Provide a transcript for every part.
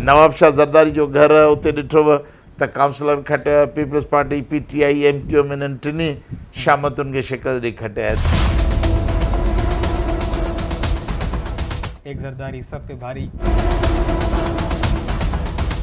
نواب شاهه زرداري جو گهر اتي ڏٺو ته ڪائونسلر کٽيو آهي، Peoples Party, P T I, M Q M انهن ٽنهي شامتن کي شڪست ڏئي کٽيا آهي. ايڪ زرداري سب پي ڀاري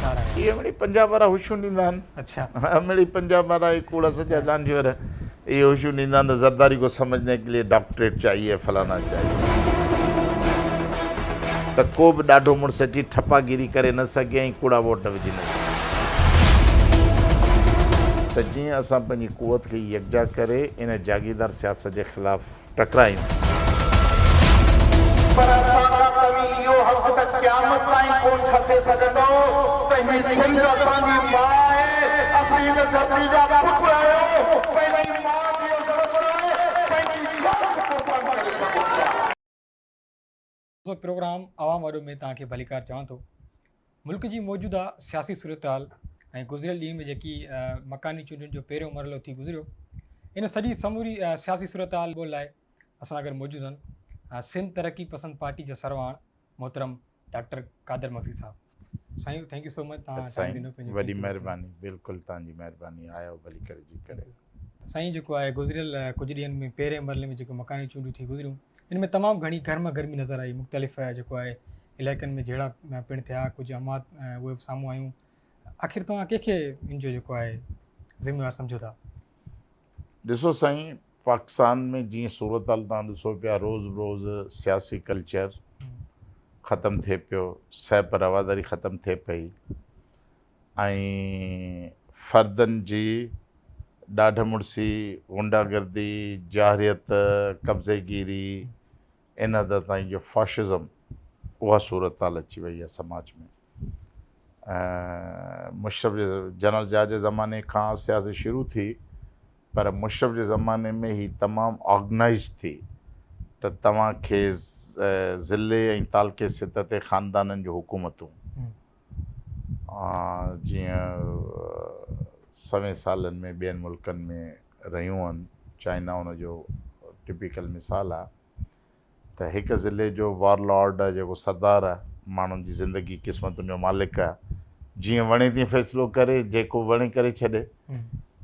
ڇا راء آهي. اهي مڙئي پنجاب وارا هوشيون ڏيندا آهن. اڇا. مڙئي پنجاب وارا اهي ڪوڙا سچا دانشور اهي هوشيون ڏيندا آهن ته زرداري ڪو سمجهني ڪي ليي ڊاڪٽريٽ چاهيي فلانا چاهيي. ته ڪو به ڏاڍو مڙس اچي ٺپا گيري ڪري نه سگهي ۽ ڪوڙا ووٽ نه وجهي نه سگهي. ته جيئن اسان پنهنجي قوت کي يڪجا ڪري ان جاگيردار سياست جي خلاف ٽڪرايون. پر اسان کان توهين اهو حق ته قيامت تائين ڪونه کسي سگهندؤ ته هي سنڌ اسان جي ماء آهي، اسين هن ڌرتي جا پٽ آهيون، پنهنجي ماء جي عظمت لاء پنهنجي جان به قربان ڪري سگهون ٿا. دوستو پروگرام عوام آڏو ۾ توهان کي ڀليڪار چوان ٿو. ملڪ جي موجوده سياسي صورتحال ۽ گذريل ڏينهن ۾ جيڪي مڪاني چونڊن جو پهريون مرحلو ٿي گذريو ان سڄي سموري سياسي صورتحال ٻول لاء اسان سان گڏ موجود آهن سنڌ ترقي پسند پارٽي جا سرواڻ محترم ڊاڪٽر قادر مگسي صاحب. سائين thank you سو مچ توهان ٽائيم ڏنو پنهنجو. وڏي مهرباني بلڪل توهان جي مهرباني آيو ڀلي ڪري جي ڪري. سائين جيڪو آهي گذريل ڪجهه ڏينهن ۾ پهرين مرحلي ۾ جيڪو مڪاني چونڊون ٿي گذريون ان ۾ تمام گهڻي گرما گرمي نظر آئي مختلف جيڪو آهي علائقن ۾ جهيڙا پڻ ٿيا ڪجهه اموات اهي به سامهون آيون آخر توهان ڪنهن کي ان جو جيڪو آهي ذميوار سمجهو ٿا؟ ڏسو سائين پاڪستان ۾ جيئن صورتحال توهان ڏسو پيا روز بروز سياسي ڪلچر ختم ٿئي پيو سهپ رواداري ختم ٿئي پئي ۽ فردن جي ڏاڍ مڙسي، غنڊا گردي، جارحيت، قبضي گيري ان حد تائين جو فاشزم اها صورتحال اچي وئي آهي سماج ۾. مشرف جي جنرل ضياء جي زماني کان سياست شروع ٿي پر مشرف جي زماني ۾ هي تمام آرگنائيزڊ ٿي ته توهان کي ضلعي ۽ تعلقي سطح تي خاندانن جون حڪومتون جيئن سوين سالن ۾ ٻين ملڪن ۾ رهيون آهن، چائنا ان جو ٽپيڪل مثال آهي ته هڪ ضلعي جو وار لارڊ جيڪو سردار آهي، ماڻهن جي زندگي قسمتن جو مالڪ آهي، جيئن وڻي تيئن فيصلو ڪري، جيڪو وڻي ڪري ڇڏي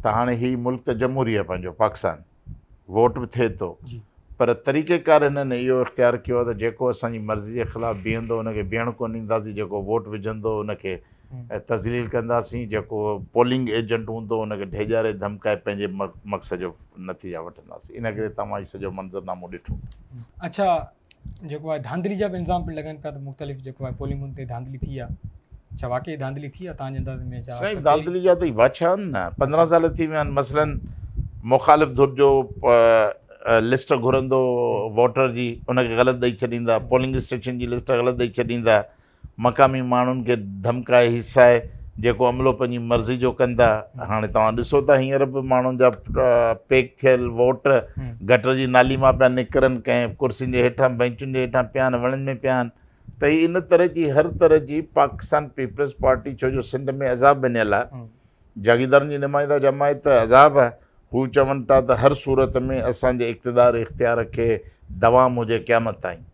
ته هاڻي هي ملڪ ته جمهوري آهي پنهنجو پاڪستان، ووٽ به ٿئي ٿو پر طريقي ڪار هنن اهو اختيار ڪيو آهي ته جيڪو اسان جي مرضي جي خلاف بيهندو ان کي بيهڻ ڪونه ڏينداسين، جيڪو ووٽ وجهندو ان کي تذليل ڪنداسين، جيڪو پولنگ ايجنٽ هوندو ان کي ڊيڄاري ڌمڪائي پنهنجي مقصد جو نتيجا وٺنداسين. ان ڪري توهان هي سڄو منظرنامو ڏٺو. اڇا جيڪو آهي ڌانڌلي جا به الزام پڻ لڳن پيا ته مختلف جيڪو آهي پولنگن تي ڌانڌلي ٿي آهي ڇا واقعي ڌانڌلي ٿي آهي توهان جي اندازي ۾ ڇا سائين ڌانڌلي جا ته هي بادشاهه آهن نه 15 سال ٿي ويا آهن مثلا مخالف ڌر جو لسٽ گهرندو ووٽر جي ان کي غلط ڏئي ڇڏيندا پولنگ اسٽيشن جي لسٽ غلط ڏئي ڇڏيندا مقامي ماڻهن کي ڌمڪائي هيسائي جيڪو عملو پنهنجي مرضي جو ڪندا. هاڻي توهان ڏسو ٿا هينئر به ماڻهن جا پيڪ ٿيل ووٽ گٽر جي نالي مان پيا نڪرن، ڪنهن ڪرسين جي هيٺان، بئنچن جي هيٺان پيا آهن، وڻن ۾ پيا آهن ته هي ان طرح جي هر طرح جي پاڪستان پيپلز پارٽي ڇو جو سنڌ ۾ عذاب بنيل آهي، جاگيردارن جي نمائنده جماعت عذاب آهي، هو چون ٿا ته هر صورت ۾ اسان جي اقتدار اختيار کي دوام هجي قيامت تائين.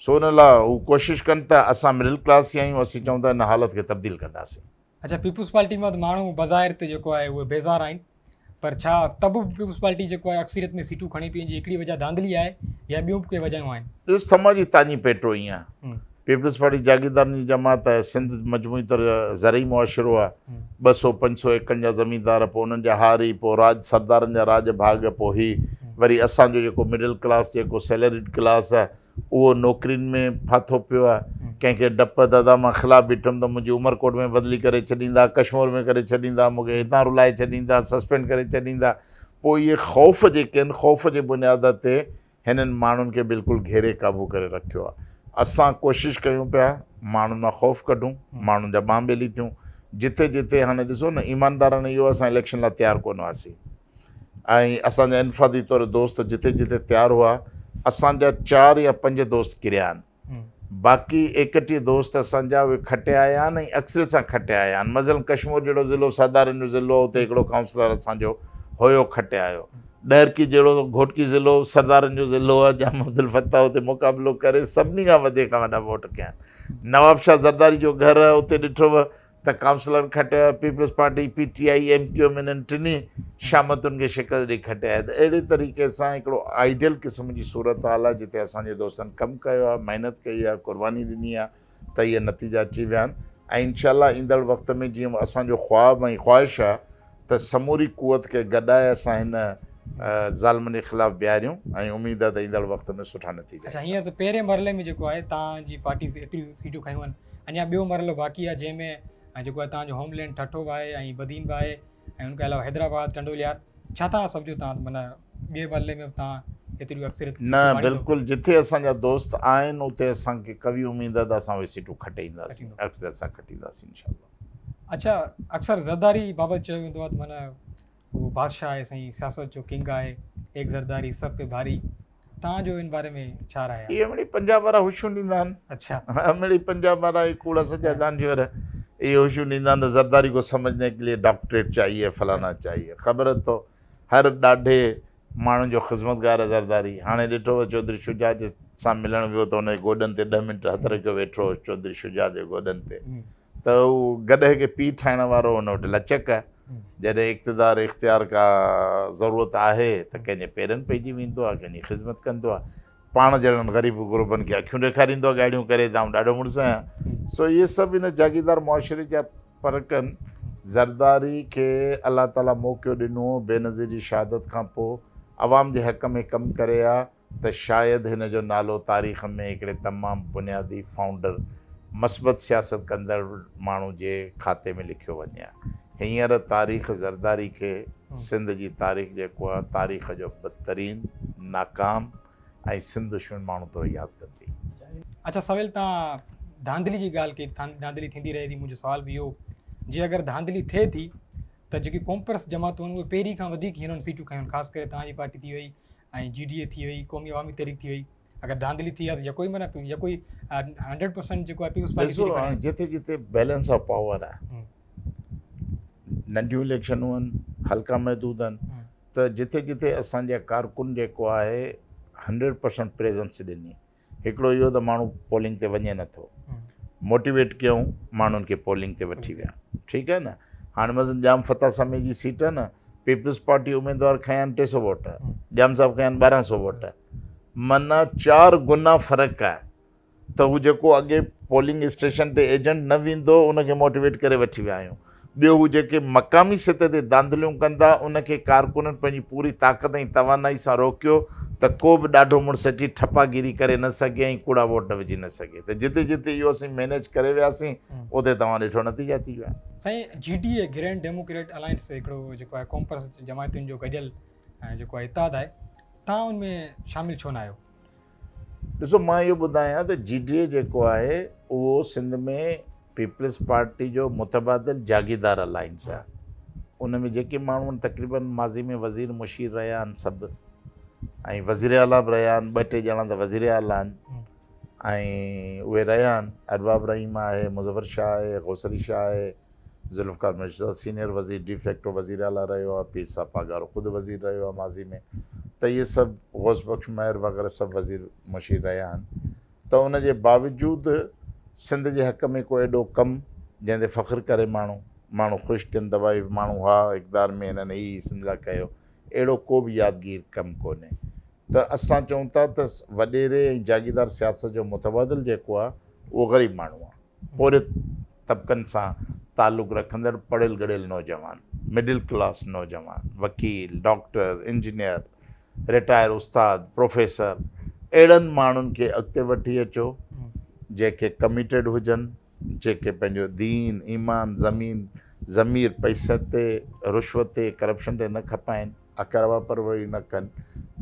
سو ان لاء هو ڪوشش ڪن ٿا، اسان مڊل ڪلاس ئي آهيون، اسين چئون ٿا ان حالت کي تبديل ڪنداسين. اڇا پيپلز پارٽي مان ته ماڻهو بظاهر ته جيڪو آهي اهي بيزار آهن پر ڇا ته به پيپلز پارٽي جيڪو آهي اڪثريت ۾ سيٽون کڻي پئي ان جي هڪڙي وجهه ڌانڌلي آهي يا ٻيون به ڪي وجهون آهن؟ ڏس سماجي تاڃي پيٽو ائين آهي. پيپلز پارٽي جاگيردارن جي جماعت آهي، سنڌ مجموعي طرح زرعي معاشرو آهي، ٻه سو پنج سو ايڪڙن جا زميندار، پوء انهن جا هاري، پوء راڄ سردارن جا راڄ ڀاڳ، پوء هي وري اسان جو جيڪو مڊل ڪلاس جيڪو سيلريڊ ڪلاس آهي اهو نوڪرين ۾ ڦاٿو پيو آهي، ڪنهن کي ڊپ دادا مان خلاف بيٺم ته منهنجي عمرڪوٽ ۾ بدلي ڪري ڇڏيندا، ڪشمور ۾ ڪري ڇڏيندا، مون کي هتان رلائي ڇڏيندا، سسپينڊ ڪري ڇڏيندا، پوء اهي خوف جيڪي آهن خوف جي بنياد تي هنن ماڻهن کي بلڪل گهيري قابو ڪري رکيو آهي. اسان ڪوشش ڪيون پيا ماڻهن مان خوف ڪڍون، ماڻهن جا ٻانهن ٻيلي ٿيون. جتي جتي هاڻي ڏسو نه ايماندارانه اهو اسان اليڪشن لاء تيار ڪونه هئاسين ۽ اسان جا انفرادي طور دوست جتي جتي تيار هئا اسان جا چار يا پنج دوست ڪريا آهن. باقي 31 دوست اسان جا اهي کٽي آيا آهن ۽ اڪثريت سان کٽي آيا آهن. مثلاً ڪشمور جهڙو ضلعو سردارن جو ضلعو آهي اتي هڪڙو ڪائونسلر اسان جو هيو کٽي آيو. ڏهرڪي جهڙو گهوٽڪي ضلعو سردارن جو ضلعو آهي، ڄام عبدالفتاح اتي مقابلو ڪري سڀني کان وڌيڪ وڏا ووٽ ڪيا آهن. نوابشاهه زرداري جو گهر آهي، اتي ڏٺو ته councillor کٽيا، Peoples Party, P T I, M Q M انهن ٽنهي شامتن کي شڪست ڏئي کٽيا آهي ته اهڙي طريقي سان هڪڙو آئيڊيل قسم جي صورتحال آهي جتي اسان جي دوستن ڪم ڪيو آهي، محنت ڪئي آهي، قرباني ڏني آهي ته اهي نتيجا اچي ويا آهن ۽ انشاء الله ايندڙ وقت ۾ جيئن اسان جو خواب ۽ خواهش آهي ته سموري قوت کي گڏائي اسان هن ظالمن جي خلاف بيهاريون ۽ اميد آهي ته ايندڙ وقت ۾ سٺا نتيجا اڇا هينئر ته پهرين مرحلي ۾ جيڪو آهي توهان جي پارٽي ايتريون سيٽون کنيون آهن اڃا ٻيو مرحلو باقي آهي جنهن ۾ جيڪو آهي توهان جو هوم لينڊ ٺٽو به آهي ۽ بدين به آهي ۽ ان کان علاوه حيدرآباد ٽنڊو الهيار ڇا ٿا سمجهو توهان معنيٰ ٻئي مرحلي ۾ به توهان ايتريون اڪثريت نه بلڪل جتي اسان جا دوست آهن اتي اسان کي قوي اميد آهي ته اسان اهي سيٽون کٽي اينداسين اڪثريت سان کٽينداسين انشاء الله. اڇا اڪثر زرداري بابت چيو ويندو آهي ته معنيٰ هو بادشاهه آهي سائين سياست جو ڪنگ آهي ايڪ زرداري سب پي ڀاري توهان جو ان باري ۾ ڇا راء آهي؟ اهي مڙئي پنجاب وارا هوشيون ڏيندا آهن. اڇا. مڙئي پنجاب وارا اهي ڪوڙا سچا دانشور اهي هوشيون ڏيندا آهن ته زرداري ڪو سمجهني ڪي لئي ڊاڪٽريٽ چاهيي فلانا چاهيي خبر اٿو هر ڏاڍي ماڻهن جو خذمتگار آهي زرداري هاڻي ڏٺو چوڌري شجاع جي سان ملڻ ويو ته ان جي گوڏن تي ڏهه منٽ هٿ رکيو ويٺو هو چوڌري شجاع جي گوڏن تي ته هو گڏهه کي پيء ٺاهڻ وارو ان وٽ لچڪ آهي. جڏهن اقتدار اختيار ڪا ضرورت آهي ته ڪنهن جي پيرن پئجي ويندو آهي، ڪنهن جي خذمت ڪندو آهي. پاڻ جهڙن غريب غربن کي اکيون ڏيکاريندو آهي ڳاڙهيون ڪري ته آئون ڏاڍو مڙس آهيان. سو اهي سڀ ان جاگيردار معاشري جا پرک آهن. زرداري کي الله تعاليٰ موقعو ڏنو بينظير جي شهادت کان پوء عوام جي حق ۾ ڪم ڪري ها. ته شايد هن جو نالو تاريخ ۾ هڪڙي تمام بنيادي فائونڊر مثبت سياست ڪندڙ ماڻهو جي کاتي ۾ لکيو وڃي ها. هينئر تاريخ زرداري کي سنڌ جي تاريخ جيڪو آهي تاريخ جو بدترين، ناڪام ۽ سنڌ دشمن ماڻهو طور ياد ڪندي. اڇا سويل توهان ڌانڌلي جي ڳالهه ڪئي ڌانڌلي ٿيندي رهي ٿي منهنجو سوال به اهو جي اگر ڌانڌلي ٿئي ٿي ته جيڪي قومپرست جماعتون آهن اهي پهرين کان وڌيڪ هنن سيٽون کنيون خاص ڪري توهان جي پارٽي ٿي وئي ۽ جي ڊي اي ٿي وئي قومي عوامي تحريڪ ٿي وئي اگر ڌانڌلي ٿي آ ته يڪو ئي معنيٰ يڪو ئي 100% جيڪو آهي پيپلز پارٽي ڏسو هاڻي جتي جتي بيلنس آف پاور آهي ننڍيون اليڪشنون آهن حلقا محدود آهن ته جتي جتي اسان جا ڪارڪن جيڪو آهي 100% پريزنس ڏني هڪڙو اهو ته ماڻهو پولنگ تي وڃي نٿو موٽيويٽ ڪيون ماڻهن کي پولنگ تي وٺي ويا ٺيڪ آهي نه هاڻي مثلا ڄام فتح سمي جي سيٽ آهي نه پيپلز پارٽي اميدوار کنيا آهن ٽي سو ووٽ ڄام صاحب کنيا آهن ٻارهن سو ووٽ معنيٰ چار گنا فرق آهي ته هو جيڪو اڳي پولنگ اسٽيشن تي ايجنٽ نه ويندو ان کي موٽيويٽ ڪري وٺي ويا آهيون ٻيو هو جيڪي مقامي سطح تي ڌانڌليون ڪندا ان کي ڪارڪنن پنهنجي پوري طاقت ۽ توانائي سان روڪيو ته ڪو به ڏاڍو مڙس اچي ٺپاگيري ڪري نه سگهي ۽ ڪوڙا ووٽ وجهي نه سگهي ته جتي جتي اهو اسين مينيج ڪري وياسين اتي توهان ڏٺو نتيجا ٿي ويا. سائين G D A grand democrat alliance هڪڙو جيڪو آهي قومپرست جماعتن جو گڏيل جيڪو آهي اتحاد آهي توهان ان ۾ شامل ڇو نه آهيو؟ ڏسو مان اهو ٻڌايان ته جي ڊي اي جيڪو آهي اهو سنڌ ۾ پيپلز پارٽي جو متبادل جاگيردار الائنس آهي ان ۾ جيڪي ماڻهو آهن تقريبن ماضي ۾ وزير مشير رهيا آهن سڀ ۽ وزير اعليٰ به رهيا آهن ٻه ٽي ڄڻا ته وزير اعليٰ آهن ۽ اهي رهيا آهن ارباب رحيم آهي مظفر شاهه آهي غوث علي شاهه آهي ذوالفقار مرزا سينئر وزير ڊي فيڪٽو وزير اعليٰ رهيو آهي پير صاحب پاڳارو خود وزير رهيو آهي ماضي ۾ ته اهي سڀ غوث بخش مهر وغيره سڀ وزير مشير رهيا آهن ته ان جي باوجود سنڌ جي حق ۾ ڪو ايڏو ڪم جنهن تي فخر ڪري ماڻهو ماڻهو خوش ٿين ته ڀائي ماڻهو ها اقتدار ۾ هنن هي هي سنڌ لاء ڪيو اهڙو ڪو به يادگير ڪم ڪونهي ته اسان چئون ٿا ته وڏيري ۽ جاگيردار سياست جو متبادل جيڪو آهي اهو غريب ماڻهو آهي پورهيت طبقن سان تعلق رکندڙ پڙهيل ڳڙهيل نوجوان مڊل ڪلاس نوجوان وڪيل ڊاڪٽر انجنيئر رٽائر استاد، پروفيسر اهڙن ماڻهن کي اڳتي وٺي اچو جيڪي ڪميٽيڊ هجن، جيڪي پنهنجو دين، ايمان، زمين، ضمير پئسي تي، رشوت تي، ڪرپشن تي نه کپائين، اقربا پروري نه ڪن،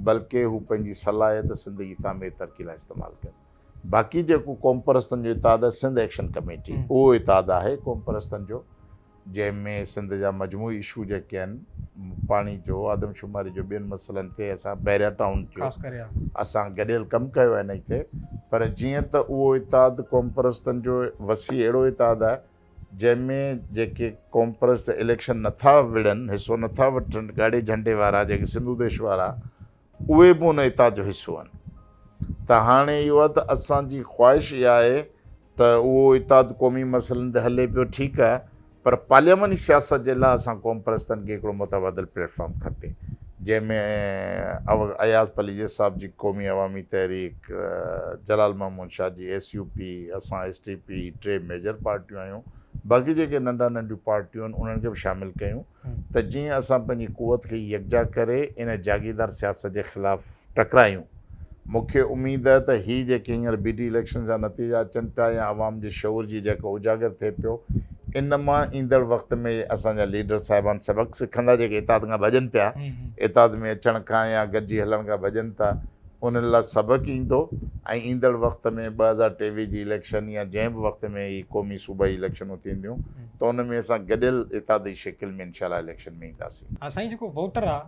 بلڪه هو پنهنجي صلاحيت سنڌ جي تعمير ترقي لاء استعمال ڪن. باقي جيڪو قومپرستن جو اتحاد آهي سنڌ ايڪشن ڪميٽي اهو اتحاد آهي قومپرستن جو جنهن ۾ سنڌ جا مجموعي اشو جيڪي آهن پاڻي جو آدمشماري جو ٻين مسئلن تي اسان بحريا ٽائون جو اسان گڏيل ڪم ڪيو آهي انهي تي پر جيئن ته اهو اتحاد قومپرستن جو وسيع اهڙو اتحاد آهي جنهن ۾ جيڪي قومپرست اليڪشن نٿا وڙهن، حصو نٿا وٺن، ڳاڙهي جهنڊي وارا جيڪي سنڌو ديش وارا اهي به ان اتحاد جو حصو آهن ته هاڻي اهو آهي ته اسان جي خواهش اها آهي ته اهو اتحاد قومي مسئلن تي هلي پيو ٺيڪ آهي پر پارلياماني سياست جي لاء اسان قومپرستن کي هڪڙو متبادل پليٽ فارم کپي جنهن ۾ اياز پليجي صاحب جي قومي عوامي تحريڪ، جلال محمود شاهه جي ايس يو پي، اسان ايس ٽي پي ٽي ميجر پارٽيون آهيون باقي جيڪي ننڍا ننڍيون پارٽيون آهن انهن کي به شامل ڪيون ته جيئن اسان پنهنجي قوت کي يڪجا ڪري ان جاگيردار سياست جي خلاف ٽڪرايون. مون کي اميد آهي ته هي جيڪي هينئر بي ڊي اليڪشن جا نتيجا اچن پيا يا عوام جي شعور جي جيڪو اجاگر ٿئي پيو ان مان ايندڙ وقت ۾ اسان جا ليڊر صاحبان سبق سکندا جيڪي اتحاد کان ڀڄن پيا اتحاد ۾ اچڻ کان يا گڏجي هلڻ کان ڀڄن ٿا انهن لاء سبق ايندو ۽ ايندڙ وقت ۾ 2023 جي اليڪشن يا جنهن به وقت ۾ هي قومي صوبائي اليڪشنون ٿينديون ته ان ۾ اسان گڏيل اتحادي شڪل ۾ انشاء الله اليڪشن ۾ اينداسين. ها سائين جيڪو ووٽر آ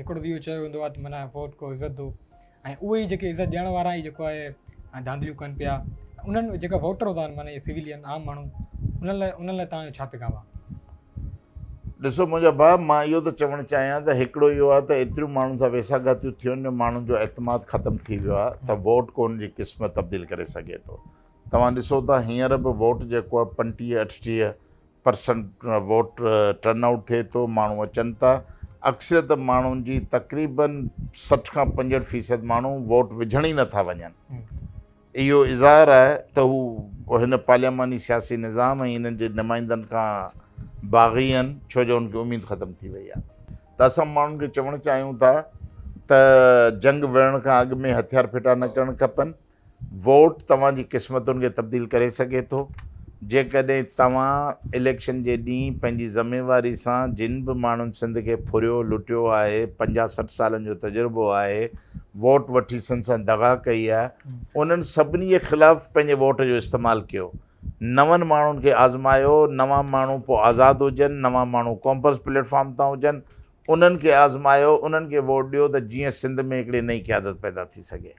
هڪڙو ته اهو چيو ويندو آ ته معنيٰ ووٽ ڪو عزت دو ۽ اهي ئي جيڪي عزت ڏيڻ وارا ئي جيڪو آهي ڌانڌليون ڪن پيا انهن جيڪا ووٽر هوندا آهن معنيٰ سويلين عام ماڻهو انهن لاء انهن لاء توهان جو ڇا پيغام آ؟ ڏسو منهنجا ڀاء مان اهو ته چوڻ چاهيان ته هڪڙو اهو آهي ته ايتريون ماڻهن سان ويساهه گهاتيون ٿيون جو ماڻهن جو اعتماد ختم ٿي ويو آهي ته ووٽ ڪو ان جي قسمت تبديل ڪري سگهي ٿو توهان ڏسو ٿا هينئر به ووٽ جيڪو آهي 35 38 پرسنٽ ووٽ ٽرن آئوٽ ٿئي ٿو ماڻهو اچن ٿا اڪثريت ماڻهن جي تقريبن 60 کان 65 فيصد ماڻهو ووٽ وجهڻ ئي نٿا وڃن اهو اظهار آهي ته هو هن پارلياماني سياسي نظام ۽ انهن جي نمائندن کان باغي آهن ڇو جو ان کي اميد ختم ٿي وئي آهي ته اسان ماڻهن کي چوڻ چاهيون ٿا ته جنگ وڙهڻ کان اڳ ۾ هٿيار ڦٽا نه ڪرڻ کپن ووٽ توهان جي قسمتن کي تبديل ڪري سگهي ٿو. جيڪڏهن توهان اليڪشن جي ڏينهن پنهنجي ذميواري سان جن به ماڻهن سنڌ کي ڦريو لٽيو آهي، پنجاهه 60 سالن جو تجربو آهي، ووٽ وٺي سنڌ سان دغا ڪئي آهي، انهن سڀني جي خلاف پنهنجي ووٽ جو استعمال ڪيو. نون ماڻهن کي آزمايو، نوان ماڻهو پوء آزاد هجن، نوان ماڻهو قومپرست پليٽ فارم تان هجن، انهن کي آزمايو، انهن کي ووٽ ڏيو ته جيئن سنڌ ۾ هڪڙي نئين قيادت پيدا ٿي سگهي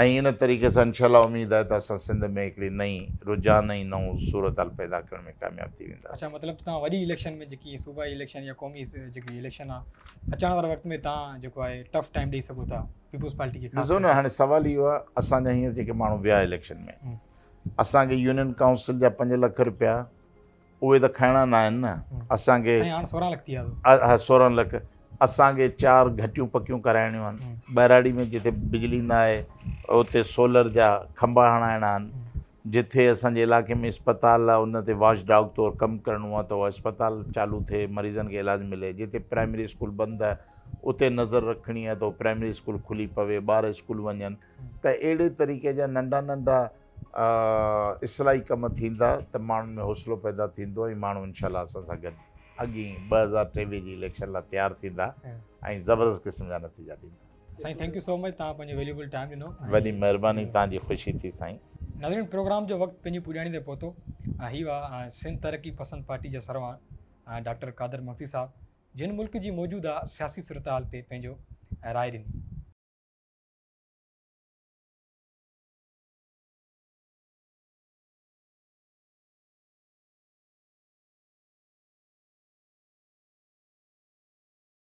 ۽ ان طريقي سان انشاء الله اميد آهي ته اسان سنڌ ۾ هڪڙي نئين رجحان ۽ نئون صورتحال پيدا ڪرڻ ۾ ڪامياب ٿي وينداسين. اڇا مطلب ته توهان وڏي اليڪشن ۾ جيڪي صوبائي اليڪشن يا قومي جيڪي اليڪشن آ اچڻ واري وقت ۾ توهان جيڪو آهي ٽف ٽائيم ڏئي سگهو ٿا پيپلز پارٽي کي خاص ڏسو نه هاڻي سوال اهو آهي اسان جا هينئر جيڪي ماڻهو ويا اليڪشن ۾ اسان کي يونين ڪائونسل جا 5 لک رپيا اهي ته کائڻا نه آهن نه اسان کي. سائين هاڻ 16 لک ٿي ويا اٿو. ها 16 لک اسان کي چار گهٽيون پڪيون ڪرائڻيون آهن ٻهراڙي ۾ جتي بجلي نه آهي اتي سولر جا کنڀا هڻائڻا آهن جتي اسان جي علائقي ۾ اسپتال آهي ان تي واچ ڊاگ طور ڪم ڪرڻو آهي ته اها اسپتال چالو ٿئي مريضن کي علاج ملي جتي پرائمري اسڪول بند آهي اتي نظر رکڻي آهي ته پرائمري اسڪول کلي پوي ٻار اسڪول وڃن ته اهڙي طريقي جا ننڍا ننڍا اصلاحي ڪم ٿيندا ته ماڻهن ۾ حوصلو پيدا ٿيندو ۽ ماڻهو انشاء الله اسان سان گڏ اڳئين 2023 جي اليڪشن لاء تيار ٿيندا ۽ زبردست قسم جا نتيجا ڏيندا. سائين thank you سو مچ توهان پنهنجو ويليوبل ٽائيم ڏنو. وڏي مهرباني توهان جي خوشي ٿي سائين. ناظرين پروگرام جو وقت پنهنجي پڄاڻي تي پهتو ۽ هي هئا سنڌ ترقي پسند پارٽي جا سرواڻ ڊاڪٽر قادر مگسي صاحب جن ملڪ جي موجوده سياسي صورتحال تي پنهنجو راء ڏني.